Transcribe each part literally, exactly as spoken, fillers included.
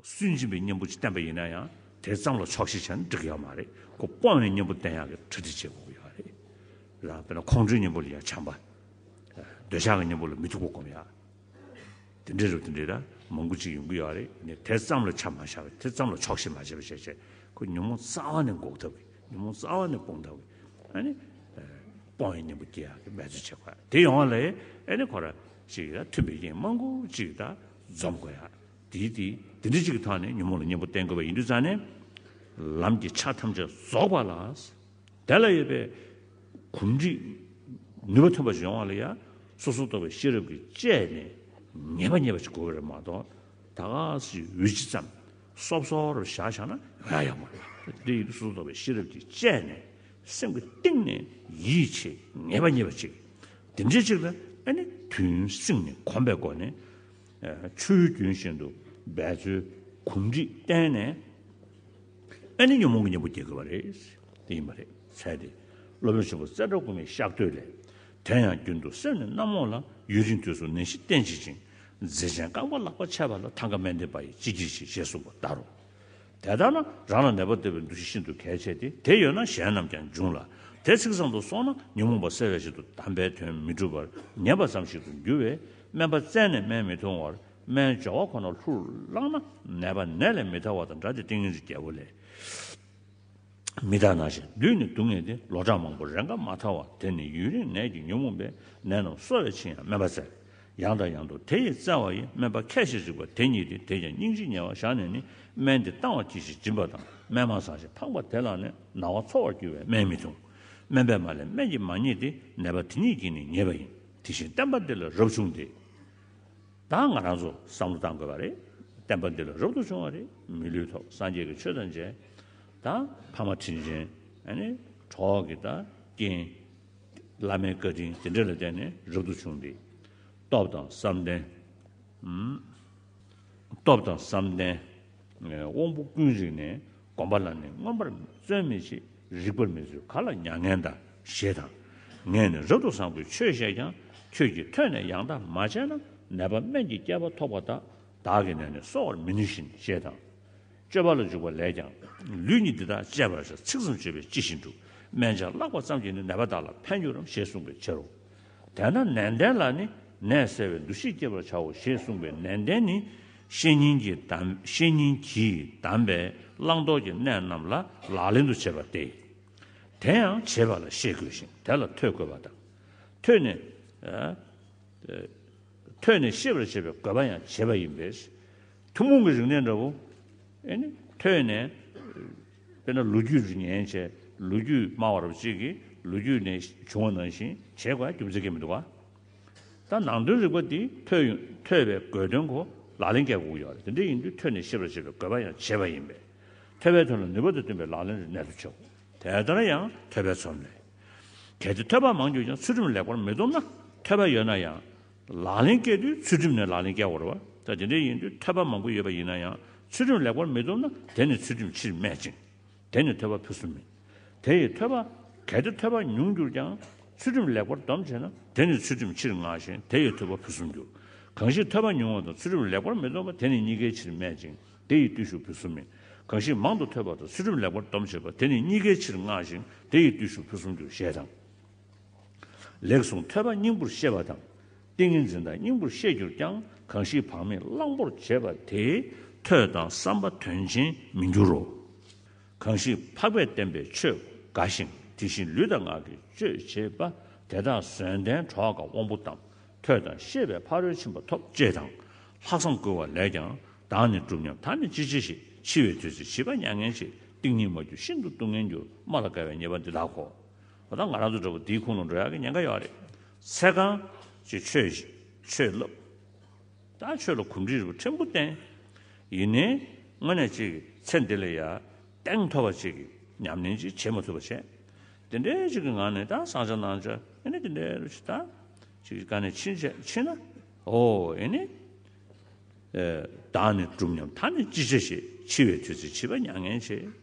སུན་འབྱིན་པའི་གཉེན་པོ་ཅིག་བསྟེན་པ་ཡིན་ན་ཡང་དེ་ཙམ་ལ་ཆོག་ཤེས་བྱས་ན་འགྲིག་ཡོད་མ་རེད། ཁོ་སྤོང་བའི་གཉེན་པོ་བསྟེན་ཡག་གི་གྲ་སྒྲིག་བྱེད་དགོས་ཀྱི་ཡོད་རེད། རང་དཔེར་ན་ཁོང་ཁྲོའི་གཉེན་པོ་ལ་ཡང་བྱམས་པ། འདོད་ཆགས་ཀྱི་གཉེན་པོ་ལ་མི་ཐུག་པ་སྒོམ་ཡག་དེ་འདྲའི་རུ་དེ་འདྲའི་ར་མང་པོ་ཅིག་ཡོང་གི་ཡོད་རེད། ནས་དེ་ཙམ་ལ་ཆ་མ་བཞག་པའི་དེ་ཙམ་ལ་ཆོག་ཤེས་མ་བྱས་པ་བྱས་བྱས་ཁོ་ཉོན་མོངས་རྩ་བ་ནས་འགོག་ཐབས་ཀྱི་ཉོན་མོངས་རྩ་བ་ནས་སྤོང་ཐབས་ཀྱི་ཨ་ནི་སྤོང་བའི་གཉེན་པོ་སྐྱེ་ཡག་གི་འབད་རྩོལ་བྱེད་དགོས། དེ་ཡོང་བ་ལ་ཨ་ནི་ཁོ་ར་ཅིག་ད་མཐུན་པའི་རྐྱེན་མང་པོ་ཅིག་ད་འཛོམས་དགོས་ཡག་དེའི་དེ་དེ་འདྲ་ཅིག་གི་ཐོག་ནས་ཉོན་མོངས་ལ་གཉེན་པོ་བསྟེན་དགོས་པ་ཡིན་དུས་ཙང་ནས། ལམ་གྱི་ཆ་ཐམས་ཅད་རྫོགས་པ་ལ། དེ་ལ་ཡོད་པའི་གོམས་འདྲིས་ནུས་པ་ཐོན་པ་ཞིག་ཡོང་བ་ལ་ཡང་སོ་སོར་རྟོག་པའི་ཤེས་རབ་ཀྱིས་དཔྱད་ནས་ངེས་པ་ངེས་པ་ཞིག་དགོས་ཀྱི་རེད་མ་གཏོགས། ད་ག་སེ་འོལ་ཅི་ཙམ་སོབ་སོབ་རུ་བཞག་བཞག་ན་ཡོང་ཡ་ཡོད་མ་རེད། དེ་ཡིན་དུས་སོ་སོར་རྟོག་པའི་ཤེས་རབ་ཀྱིས་དཔྱད་ནས་སེམས་ཀྱི་གཏིང་ནས་ཡིད་ཆེས་ངེས་པ་ངེས་པ་ཅིག་དེ་འདྲའི་ཅིག་ལ་ཨ་ནི་དུས་ཡུན་བསྲིངས་ནས་གོམས་པའི་སྒོ་ནས། ཆོས་རྒྱུན་བཞིན་དུ་འབད་རྩོལ་གོམས་འདྲིས་བསྟེན་ནས། ཨ་ནི་ཉོན་མོངས་ཀྱི་གཉེན་པོ་སྐྱེ་དགོས་པ་རེད། དེ་ཡིན་པ་རེད། ཚད་དེ། སློབ་དཔོན་ཆེན་པོ་ཙནྡྲ་གོ་མིའི་བཤགས་བསྟོད་ལས། དོན་ཡང་རྒྱུན་དུ་སེམས་ནི་གནམ་འོག་ལ། ཡུན་རིང་དུས་སུ་ནད་གཞི་བསྟེན་བྱེད་ཅིང་། རྫས་ཆེན་རྐང་པ་ལག་པ་ཆད་པ་ལ། ཐང་ག་སྨན་ལྡན་པ་ཡིས་ཅི་བགྱིད་ཤེས། ཞེས་གསུངས་པ་ལྟར་རོ། དེ་ལྟར་ན་རང་ལ་ནད་པ་ལྟ་བུའི་འདུ་ཤེས་ཤིན་ཏུ་གལ་ཆེ་སྟེ། དེ་ཡོད་ན་གཞན་རྣམས་ཀྱང་འབྱུང་ལ། དེ་ཚིག་ཙམ་དུ་སོང་ན་ཉོན་མོངས་པ་སེལ་བའི་ཆེད་དུ་དམ་པའི་དོན་མི་འགྲུབ་པར་ཉེས་པ་ཙམ་ཞིག་ཏུ་འགྱུར་བས། སྨན་པ་བཙལ་ནས་སྨན་མི་འཐུང་བར། སྨན་སྦྱོར་བ་ཁོ་ན་ལྷུར་བླངས་ན་ནད་པ་ནད་ལས་མི་ཐར་བ་དང་འདྲ་སྟེ། ཏིང་ངེ་འཛིན་རྒྱལ་པོ་ལས། མི་རྟག་ན་ཞེས་བསྡུས་ནས་སྡུག་བསྔལ་ཏེ། ལོ་གྲངས་མང་པོར་རེས་འགའ་མ་ཐར་བ། དེ་ནི་ཡུན་རིང་ནད་ཀྱིས་ཉོན་མོངས་པས། ནད་རྣམས་གསོ་བའི་ཕྱིར་ཡང་སྨན་པ་བཙལ། ཡང་དང་ཡང་དུ་དེ་ཡི་བཙལ་བ་ཡིས། སྨན་པ་ཁས་ཤིག་རིག་པ་དེ་ཉིད་དེ། དེས་ཀྱང་སྙིང་རྗེ་ཉེ་བར་བཞག་ནས་ནི། སྨན་འདི་བཏང་བ་གྱིས་ཤིག་སྦྱིན་པ་དང་། སྨན་མ་བཟང་ཞིང་ཕངས་པ་དེ་ལ་ནི། ན་བ་ཚོར་བར་འགྱུར་བས་སྨན་མི་འཐུང་། སྨན་པས་མ་ལན་སྨན་གྱིས་མ་ཉེས་ཏེ། ནད་པ་དེ་ཉིད་ཀྱིས་ནི་ཉེས་པ་ཡིན། དེ་བཞིན་བསྟན་པ་འདི་ལ་རབ་བྱུང་སྟེ། ད་ང་རང་ཚོ་བསམ་བློ་བཏང་དགོས་པ་རེད། བསྟན་པ་འདི་ལ་རབ་ཏུ་བྱུང་བ་རེད། མི་ལུས་ཐོབ། སངས་རྒྱས་ཀྱི་ཆོས་དང་མཇལ། ད་ཕ་མ་དྲིན་ཅན། ཨ་ནི་གྲོགས་ཀྱི་ད་རྐྱེན། བླ་མའི་བཀའ་དྲིན་དེ་འདྲ་ལ་བརྟེན་ནས་རབ་ཏུ་བྱུང་སྟེ། སྟོབས་དང་བསམ་གཏན། ཨུམ། སྟོབས་དང་བསམ་གཏན། དབང་པོ་ཀུན་རིག་ནས། སྒོམ་པ་ལ་ནི་མངོན་པར་བརྩོན་མི་བྱེད། རིག་པར་མི་བརྩོན་ག་ལ་མྱ་ངན་འདའ། ཞེས་དང་། ངས་ནི་རབ་ཏུ་བཟང་པོའི་ཆོས་བཤད་ཀྱང་། ཁྱོད་ཀྱིས་ཐོས་ནས་ཡང་དག་མ་བྱས་ན། ནད་པ་སྨན་གྱི་བསྐལ་པ་ཐོགས་པ་དག། བདག་གི་ནད་ནི་གསོ་བར་མི་ནུས་ཤིང་། ཞེས་དང་། སྤྱོད་པ་ལ་འཇུག་པ་ལས་ཀྱང་། ལུས་ཉིད་འདི་དག་གཅེས་པར་བྱ། ཚིག་ཙམ་སྤྱོད་པས་ཅི་ཞིག་འགྲུབ། སྨན་ཆ་བརླག་པ་ཙམ་གྱིས་ནི། ནད་པ་དག་ལ་ཕན་འགྱུར་རམ། ཞེས་གསུངས་པའི་ཕྱིར་རོ། དེས་ན་ནན་ཏན་ལ་ནི་ནད་བསལ་བའི་འདུ་ཤེས་བསྐྱེད་པར་བྱའོ་ཞེས་གསུངས་པའི་ནན་ཏན་ནི། བཤེས་གཉེན་གྱིས་གདམས། བཤེས་གཉེན་གྱིས་གདམས་པའི་བླང་དོར་གྱི་གནད་རྣམས་ལ་ལག་ལེན་དུ་བྱེད་པ་སྟེ། དེ་ཡང་བྱེད་པ་ལ་ཤེས་དགོས་ཤིང་། དེ་ལ་ཐོས་དགོས་པ་དང་། ཐོས་ནས། ཨ། ཐོས་ནས་ཤེས་པར་བྱེད་པའི་དགོས་པ་ཡང་བྱེད་པ་ཡིན་པས། ཐུན་མོང་གི་རིག་གནས་འདྲ་བོ། ཨེ་ནི་ཐོས་ནས། དཔེར་ན་ལོ་རྒྱུས་རུ་ཉན་བྱས། ལོ་རྒྱུས་སྨྲ་བ་རབ་ཅིག་གིས་ལོ་རྒྱུས་ནས་བྱུང་བ་ནང་བཞིན་བྱེད་དགོས་རྒྱུ་མཚན་གང་ཡང་མི་འདུག་ག་ད་ནང་དོན་རིག་པ་འདི་ཐོས་ཡོང་། ཐོས་པའི་དགོས་དོན་གོ་ལག་ལེན་བཀལ་དགོས་ཀྱི་ཡོད་རེད། དེ་འདྲ་ཡིན་དུས་ཐོས་ནས་ཤེས་པར་བྱེད་པའི་དགོས་པ་ཡང་བྱེད་པ་ཡིན་པས། ཐོས་པའི་དོན་ལ་ནུས་པ་དང་བསྟུན་པའི་ལག་ལེན་རེ་གནད་དུ་ཆེའོ། དེ་ལྟར་ཡང་ཐོས་པའི་ཚོམས་ལས། གལ་ཏེ་ཐོས་པ་མང་གྱུར་ཀྱང་། ཚུལ་ཁྲིམས་ལེགས་པར་མི་སྡོམ་ན། ཐོས་པ་ཡོད་ན་ཡང་། ལག་ལེན་བཀལ་དུས་ཚུལ་ཁྲིམས་ནས་ལག་ལེན་བཀལ་དགོས་རེད་བ། ད་དེ་འདྲ་ཡིན་དུས་ཐོས་པ་མང་པོ་ཡོད་པ་ཡིན་ན་ཡང་། ཚུལ་ཁྲིམས་ལེགས་པར་མི་སྡོམ་ན། དེ་ནི་ཚུལ་ཁྲིམས་ཕྱིར་སྨད་ཅིང་། དེ་ནི་ཐོས་པ་ཕུན་སུམ་མིན། དེ་ཡི་ཐོས་པ། གལ་ཏེ་ཐོས་པ་ཉུང་གྱུར་ཀྱང་། ཚུལ་ཁྲིམས་ལེགས་པར་སྡོམ་བྱས་ན། དེ་ནི་ཚུལ་ཁྲིམས་ཕྱིར་བསྔགས་ཤིང་། དེ་ཡི་ཐོས་པ་ཕུན་སུམ་འགྱུར། གང་ཞིག་ཐོས་པ་ཉུང་བ་དང་། ཚུལ་ཁྲིམས་ལེགས་པར་མི་སྡོམ་པ། དེ་ནི་གཉིས་ཀའི་ཕྱིར་སྨད་ཅིང་། དེ་ཡི་བརྟུལ་ཞུགས་ཕུན་སུམ་མིན། གང་ཞིག་མང་དུ་ཐོས་པ་དང་། ཚུལ་ཁྲིམས་ལེགས་པར་སྡོམ་བྱེད་པ། དེ་ནི་གཉིས་ཀའི་ཕྱིར་བསྔགས་ཤིང་། དེ་ཡི་བརྟུལ་ཞུགས་ཕུན་སུམ་འགྱུར། ཞེས་དང་། ལེགས་གསུངས། ཐོས་པ་སྙིང་པོར་ཤེས་པ་དང་། ཏིང་ངེ་འཛིན་དང་སྙིང་པོར་ཤེས་གྱུར་ཀྱང་། གང་ཞིག་བག་མེད་བླང་པོར་བྱེད་པ་དེས། ཐོས་དང་བསམ་པ་དོན་ཆེན་མི་འགྱུར་རོ། གང་ཞིག་འཕགས་པས་བསྟན་པའི་ཆོས་དགའ་ཞིང་། དེ་བཞིན་ལུས་དང་ངག་གིས་སྤྱོད་བྱེད་པ། དེ་དག་བཟོད་ལྡན་གྲོགས་དགའ་དབང་པོ་བསྡམས། ཐོས་དང་ཤེས་པས་ཕ་རོལ་ཕྱིན་པ་ཐོབ། ཅེས་དང་། ལྷག་བསམ་བསྐུལ་བ་ལས་ཀྱང་། བདག་ནི་སྒྲུབ་སྙམ་ད་ནི་ཅི་བྱེད་ཞེས། འཆི་བའི་དུས་ཚོད་འཆི་བ་མྱ་ངན་ཆེ། ཏིང་ངེ་མ་གྱུར་ཤིན་ཏུ་སྡུག་བསྔལ་འགྱུར། སྨྲ་ལ་དགའ་བའི་ཉེས་པ་འདི་དག་གོ། འོ་ད་ང་རང་ཚོ་འདྲ་པོ་འདིའི་ཁོངས་ལ་འགྲོ་ཡག་གི་ཉེན་ཁ་ཡོད་རེད། ཚེ་གང་ཅིག་ཆོས་ཆོས་བསླབ། ད་ཆོས་ལ་གོམས་འདྲིས་རེ་བ་ཕྲན་བུ་བསྟེན། ཡིན་ནའི་དངོས་གནས་ཅིག་ཚེ་འདི་ལ་ཡ་གཏན་ཐོབ་པ་ཅིག་གི་ཉམས་ལེན་ཅིག་བྱེད་མ་ཐུབ་པ་བྱས། དེ་འདྲའི་ཅིག་གི་ངང་ནས་ད་བསང་ཆ་གནང་ཆ་ཨེ་ནི་དེ་འདྲའི་རུ་ཞིག་ད་ཅིག་གི་ག་ནས་ཕྱིན་བྱས་ཕྱིན་ན། ཨོ་ཨེ་ནི། ཨེ། བདག་ནི་སྒྲུབ་སྙམ་ད་ནི་ཅི་བྱ་ཞེས། འཆི་བའི་དུས་ཚོད་འཆི་བ་མྱ་ངན་ཆེ།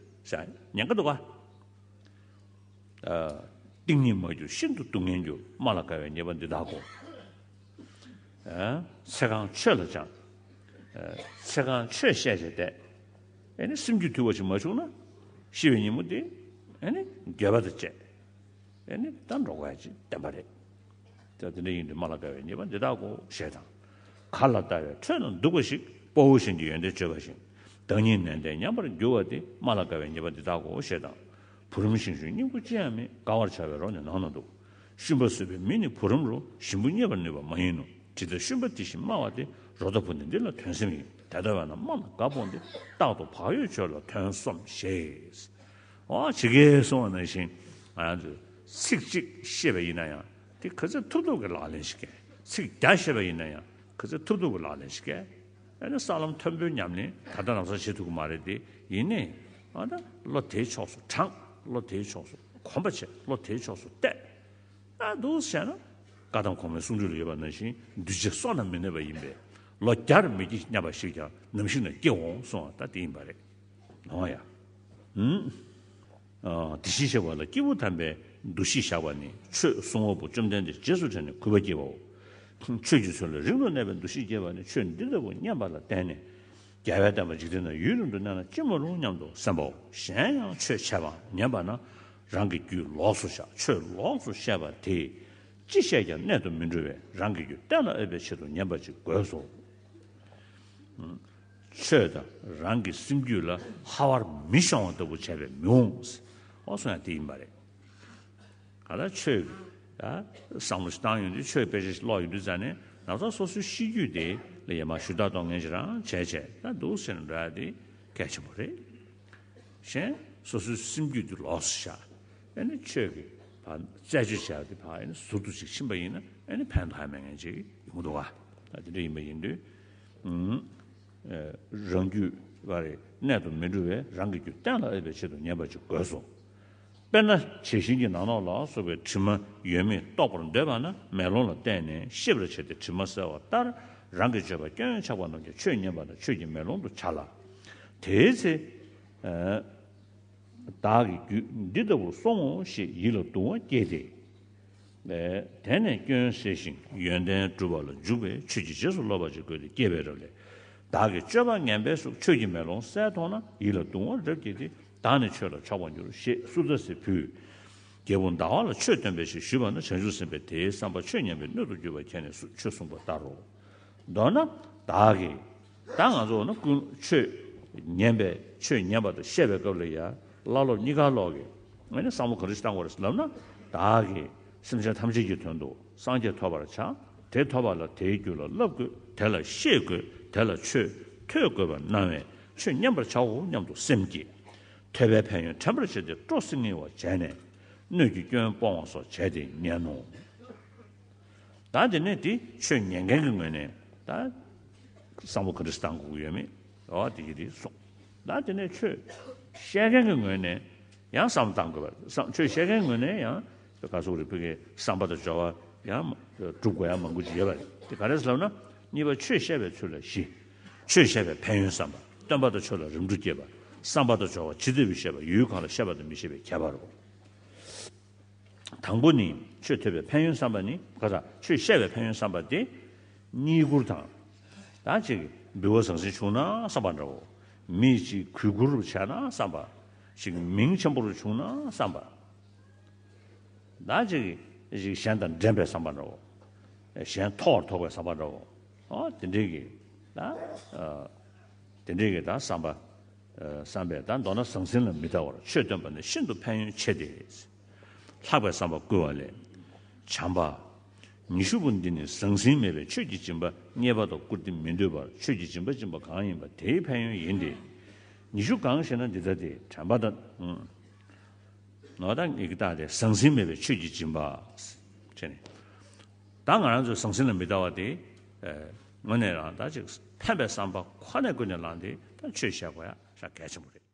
ཟེར་ཉེན་ཁ་འདུག་ག་ཨ། ཏིང་ངེ་མ་གྱུར་ཤིན་ཏུ་སྡུག་བསྔལ་འགྱུར། སྨྲ་ལ་དགའ་བའི་ཉེས་པ་འདི་དག་གོ། ཨ། ཚེ་གང་ཆོས་ལ་སྦྱངས། ཚེ་གང་ཆོས་བཤད་བྱས་བསྡད། ཨེ་ནི་སེམས་རྒྱུད་དུལ་བ་ཞིག་མ་བྱུང་ན། ཤི་བའི་ཉིན་མོ་དེ་ཨེ་ནི་འགྱོད་པ་དང་བཅས། ཨེ་ནི་ད་འགྲོ་དགོས་ཡ་ཅིག་བདེན་པ་རེད། ད་དེ་འདྲ་ཡིན་དུས་མ་ལ་དགའ་བའི་ཉེས་པ་འདི་དག་གོ་ཞེས་དང་། གར་ལ་ལྟ་བའི་ཁྲོད་ན་འདུག་པ་ཞིག་དཔའ་བོ་གཞན་གྱི་ཡོན་ཏན་བརྗོད་པ་བཞིན། བདག་ཉིད་ནན་ཏན་ཉམས་པར་འགྱུར་བ་སྟེ་མ་ལ་དགའ་བའི་ཉེས་པ་འདི་དག་གོ་ཞེས་དང་། བུ་རམ་ཤིང་ཤུན་སྙིང་པོ་ཅི་ཡང་མེད། དགའ་བར་བྱ་བའི་རོ་ནི་ནང་ན་འདུག་ཤུན་པ་ཟོས་པའི་མི་ནི་བུ་རམ་རོ། ཞིམ་པོ་རྙེད་པར་ནུས་པ་མ་ཡིན་ནོ། དྲི་དང་ཤུན་པ་དེ་བཞིན་སྨྲ་བ་སྟེ། རོ་དང་བུ་ནི་འདི་ལ་དོན་སེམས་ཡིན། དེ་ལྟ་བས་ན་སྨྲ་ན་དགའ་སྤོང་སྟེ། རྟག་ཏུ་བག་ཡོད་ཆོས་ལ་དོན་སོམས་ཞེས། འོ་ཇི་སྐད་གསུངས་པ་ནང་བཞིན་ང་རང་ཚོས་ཚིག་གཅིག་བཤད་པ་ཡིན་ན་ཡང་དེ་ག་ཚོད་ཐུབ་ཐུབ་ཀྱི་ལག་ལེན་ཞིག་གས། ཚིག་བརྒྱ་བཤད་པ་ཡིན་ན་ཡང་ག་ཚོད་ཐུབ་ཐུབ་ཀྱི་ལག་ལེན་ཞིག་གས། ཨ་ནི་ས་ལམ་མཐོན་པོའི་ཉམས་ལེན་ད་ལྟ་ལམ་སང་བྱེད་ཐུབ་ཀྱི་མ་རེད་དེ། ཡིན་ནའི་ཨ་ད་བློ་དེའི་ཕྱོགས་སུ་དྲངས། བློ་དེའི་ཕྱོགས་སུ་གོམས་པ་བྱས། བློ་དེའི་ཕྱོགས་སུ་གཏད། ཨ་འདུག་བྱས་ན་བཀའ་གདམས་གོང་མའི་གསུང་སྒྲོས་ལ་ཡོད་པ་ནང་བཞིན་འདུས་བྱས་བསོད་ནམས་མི་གནས་པ་ཡིན་པས། ལོ་བརྒྱར་མི་སྐྱེ་སྙམ་པ་ཞིག་ཀྱང་ནམ་ཞིག་ན་སྐྱེ་འོང་གསུངས་པ་ད་དེ་ཡིན་པ་རེད། འོང་ཡ། ཨུམ། ཨ་དེ་བཞིན་གཤེགས་པ་ལ་སྐྱེས་བུ་དམ་པའི་འདུ་ཤེས་བཞག་པ་ནི་ཆོས་གསུང་བ་པོ་བཅོམ་ལྡན་འདས་རྗེས་སུ་དྲན་ནས་གུས་པ་སྐྱེ་བའོ། ཆོས་ཀྱི་ཚུལ་ལ་རིང་དུ་གནས་པའི་འདུ་ཤེས་སྐྱེས་པ་ནི་ཆོས་འདི་ལྟ་བུ་སྙན་པ་ལ་བརྟེན་ནས། རྒྱལ་བའི་བསྟན་པ་འཇིག་རྟེན་ན་ཡུན་རིང་དུ་གནས་ན་ཅི་མ་རུང་སྙམ་དུ་སེམས་པའོ། གཞན་ཡང་ཆོས་འཆད་པའང་ཉན་པ་ན་རང་གི་རྒྱུད་ལོགས་སུ་བཞག་ཆོས་ལོགས་སུ་བཤད་པ་དེས་ཅི་བཤད་ཀྱང་གནད་དུ་མི་འགྲོ་བས་རང་གི་རྒྱུད་གཏན་ལ་ཕབ་པའི་ཆེད་དུ་ཉན་པ་ཅིག་དགོས་སོ། ཆོས་དང་རང་གི་སེམས་རྒྱུད་ལ་ཧ་བར་མི་ཤོང་བ་ལྟ་བུ་བྱས་པས་མི་འོང་། འོ་སོང་ཡང་དེ་ཡིན་པ་རེད། ག་ལ་ཆོས་ཀྱི་ཨ་བསམ་བློ་ཞིག་བཏང་ཡོང་དུས་ཆོས་དཔེ་ཆ་ཞིག་ཀློག་ཡོང་དུས་ཙང་ནས་ན་ཚ་སོ་སོའི་གཤིས་རྒྱུད་དེ་ལ་ཡ་མ་ཞུ་དག་གཏོང་མཁན་ཞིག་རང་བྱས་བྱས་ད་འདུག་ཟེར་ནས་འགྲོ་ཡ་དེ་གལ་ཆེན་པོ་རེད། གཞན་སོ་སོའི་སེམས་རྒྱུད་དེ་ལོགས་སུ་བཞག་ཨ་ནི་ཆོས་ཀྱི་བ་རྩད་གཅོད་བྱ་བ་དེ་བ་ཨ་ནི་ཟུར་དུ་ཅིག་ཕྱིན་པ་ཡིན་ན་ཨ་ནི་ཕན་ཐོགས་མེད་མཁན་ཅིག་ཡོང་གི་འདུག་ག་ད་དེ་འདྲ་ཡིན་པ་ཡིན་དུས། ཨུམ། ཨེ་རང་རྒྱུད་བ་རེ་གནད་དུ་མི་འགྲོ་བས་རང་གི་རྒྱུད་གཏན་ལ་ཕབ་པའི་ཆེད་དུ་ཉན་པ་ཅིག་དགོས་སོ། དཔེར་ན་བྱད་བཞིན་གྱི་ནག་ནོག་ལ་སོགས་པའི་དྲི་མ་ཡོད་མེད་རྟོགས་པར་འདོད་པ་ན་མེ་ལོང་ལ་བལྟས་ནས་ཤེས་པར་བྱས་ཏེ་དྲི་མ་བསལ་བ་ལྟར་རང་གི་སྤྱོད་པ་སྐྱོན་ཆགས་པ་རྣམས་ཀྱང་ཆོས་ཉན་པ་དང་ཆོས་ཀྱི་མེ་ལོང་དུ་བྱ་ལ། དེའི་ཚེ། ཨ། བདག་གི་རྒྱུད་འདི་ལྟ་བུར་སོང་ངོ་ཞེས་ཡིད་ལ་གདུང་བ་སྐྱེས་ཏེ། དེ་ནས་སྐྱོན་སེལ་ཞིང་ཡོན་ཏན་སྒྲུབ་པ་ལ་འཇུག་པའི་ཆོས་ཀྱི་རྗེས་སུ་སློབ་པ་ཅིག་དགོས་ཏེ་སྐྱེས་པའི་རབས་ལས། བདག་གི་སྤྱོད་པ་ངན་པས་སུ་ཆོས་ཀྱི་མེ་ལོང་གསལ་མཐོང་ན་ཡིད་ལ་གདུང་བ་རབ་སྐྱེས་ཏེ་བདག་ནི་ཆོས་ལ་ཕྱོགས་པར་འགྱུར་ཞེས་སུ་ཙ་སི་ཕུལ། རྒྱལ་པོ་ཟླ་བ་ལ་ཆོས་སྟོན་པས་ཞེས་ཞུས་པ་ན་བྱང་ཆུབ་སེམས་དཔས་དེའི་བསམ་པ་ཆོས་ཉན་པའི་སྣོད་དུ་གྱུར་པ་མཁྱེན་ནས་སུ་ཆོས་གསུངས་པ་ལྟར་རོ། མདོར་ན་བདག་གིས་ད་ང་ཚོ་ནི་ཀུན་ཆོས་ཉན་པའི་ཆོས་ཉན་པ་དང་བཤད་པའི་སྐབས་ལ་ཡ་བླ་སློབ་གཉིས་ཀ་ལོག་གི་ཨ་ནི་བསམ་བློ་ག་འདྲ་ཞིག་བཏང་དགོས་རེད་ལབ་ན། བདག་གིས་སེམས་ཅན་ཐམས་ཅད་ཀྱི་དོན་དུ་སངས་རྒྱས་ཐོབ་པར་བྱ། དེ་ཐོབ་པ་ལ་དེའི་རྒྱུད་ལ་བསླབ་དགོས། དེ་ལ་ཤེས་དགོས། དེ་ལ་ཆོས་ཐོས་དགོས་པར་སྣང་བས་ཆོས་ཉན་པར་བྱའོ་སྙམ་དུ་སེམས་བསྐྱེད། ཐོས་པའི་ཕན་ཡོན་དྲན་པར་བྱས་ཏེ་སྤྲོ་སེམས་ངེས་པར་བྱས་ནས་སྣོད་ཀྱི་སྐྱོན་སྤོང་བ་སོགས་བྱས་ཏེ་ཉན་ནོ། ད་དེ་ནས་དེ་ཆོས་ཉན་མཁན་གྱི་ངོས་ནས་ད་བསམ་བློ་ག་འདྲ་བཏང་དགོས་ཀྱི་ཡོད་མེད་འོ་དེ་གི་དེ་གསུངས། ད་དེ་ནས་ཆོས་བཤད་མཁན་གྱི་ངོས་ནས་ཡང་བསམ་བློ་བཏང་དགོས་པ་བསམ་ཆོས་བཤད་མཁན་ངོས་ནས་ཡང་ག་སོགས་རིག་པའི་གི་བསམ་པ་དང་སྦྱོར་བ་ཡང་སྒྲུབ་དགོས་ཡ་མང་པོ་ཅིག་ཡོད་པ་རེད། དེ་ག་རེ་ཟེར་ལབ་ན་གཉིས་པ་ཆོས་བཤད་པའི་ཚུལ་ལ་བཞི། ཆོས་བཤད་པའི་ཕན་ཡོན་བསམ་པ། སྟོན་པ་དང་ཆོས་ལ་རིམ་གྲོ་བསྐྱེད་པ། བསམ་པ་དང་སྦྱོར་བ་ཇི་ལྟ་བུའི་བཤད་པ་ཡུལ་གང་ལ་བཤད་པ་དང་མི་བཤད་པའི་ཁྱད་པར་རོ། དང་པོ་ནི་ཆོས་ཐོས་པའི་ཕན་ཡོན་བསམ་པ་ནི་ག་ད་ཆོས་བཤད་པའི་ཕན་ཡོན་བསམ་པ་དེ་བསྙེན་བཀུར་དང་། ད་ཅིག་འབུལ་བ་ཟང་ཟིང་བྱུང་ན་བསམ་པ་འདྲ་བོ། མི་ཅིག་གུས་བཀུར་བྱས་ན་བསམ་པ། ཅིག་མིང་ཆེན་པོ་རུ་བྱུང་ན་བསམ་པ། ད་ཅིག་ཅིག་གཞན་དང་འགྲན་པའི་བསམ་པ་འདྲ་བོ། གཞན་མཐོ་བར་མཐོ་བའི་བསམ་པ་འདྲ་བོ། ཨོ་དེ་འདྲའི་གི་ད་དེ་འདྲའི་གི་ད་བསམ་པ། བསམ་པས་ད་མདོར་ན་ཟང་ཟིང་ལ་མི་ལྟ་བར་ཆོས་སྟོན་པ་ནི་ཤིན་ཏུ་ཕན་ཡོན་ཆེ་སྟེ། ལྷག་པའི་བསམ་པ་བསྐུལ་བ་ལས། བྱམས་པ། ཉི་ཤུ་པོ་འདི་ནི་ཟང་ཟིང་མེད་པའི་ཆོས་ཀྱི་སྦྱིན་པ་རྙེད་པ་དང་བཀུར་སྟི་མི་འདོད་པར་ཆོས་ཀྱི་སྦྱིན་པ་སྦྱིན་པ་གང་ཡིན་པ་དེའི་ཕན་ཡོན་ཡིན་ཏེ། ཉི་ཤུ་གང་ཞེ་ན་འདི་ལྟ་སྟེ་དྲན་པ་དང་། ནོར་དང་ཡི་གེ་བཏགས་ཏེ་ཟང་ཟིང་མེད་པའི་ཆོས་ཀྱི་སྦྱིན་པ། བྱས་ནས། ད་ང་རང་ཚོས་ཟང་ཟིང་ལ་མི་ལྟ་བ་དེ། དངོས་གནས་རང་ད་ཅིག་ཕན་པའི་བསམ་པ་ཁོ་ནས་ཀུན་ནས་བསླངས་ཏེ་ད་ཆོས་བཤད་དགོས་ཡ་ཞེ་དྲག་གལ་ཆེན་པོ་རེད།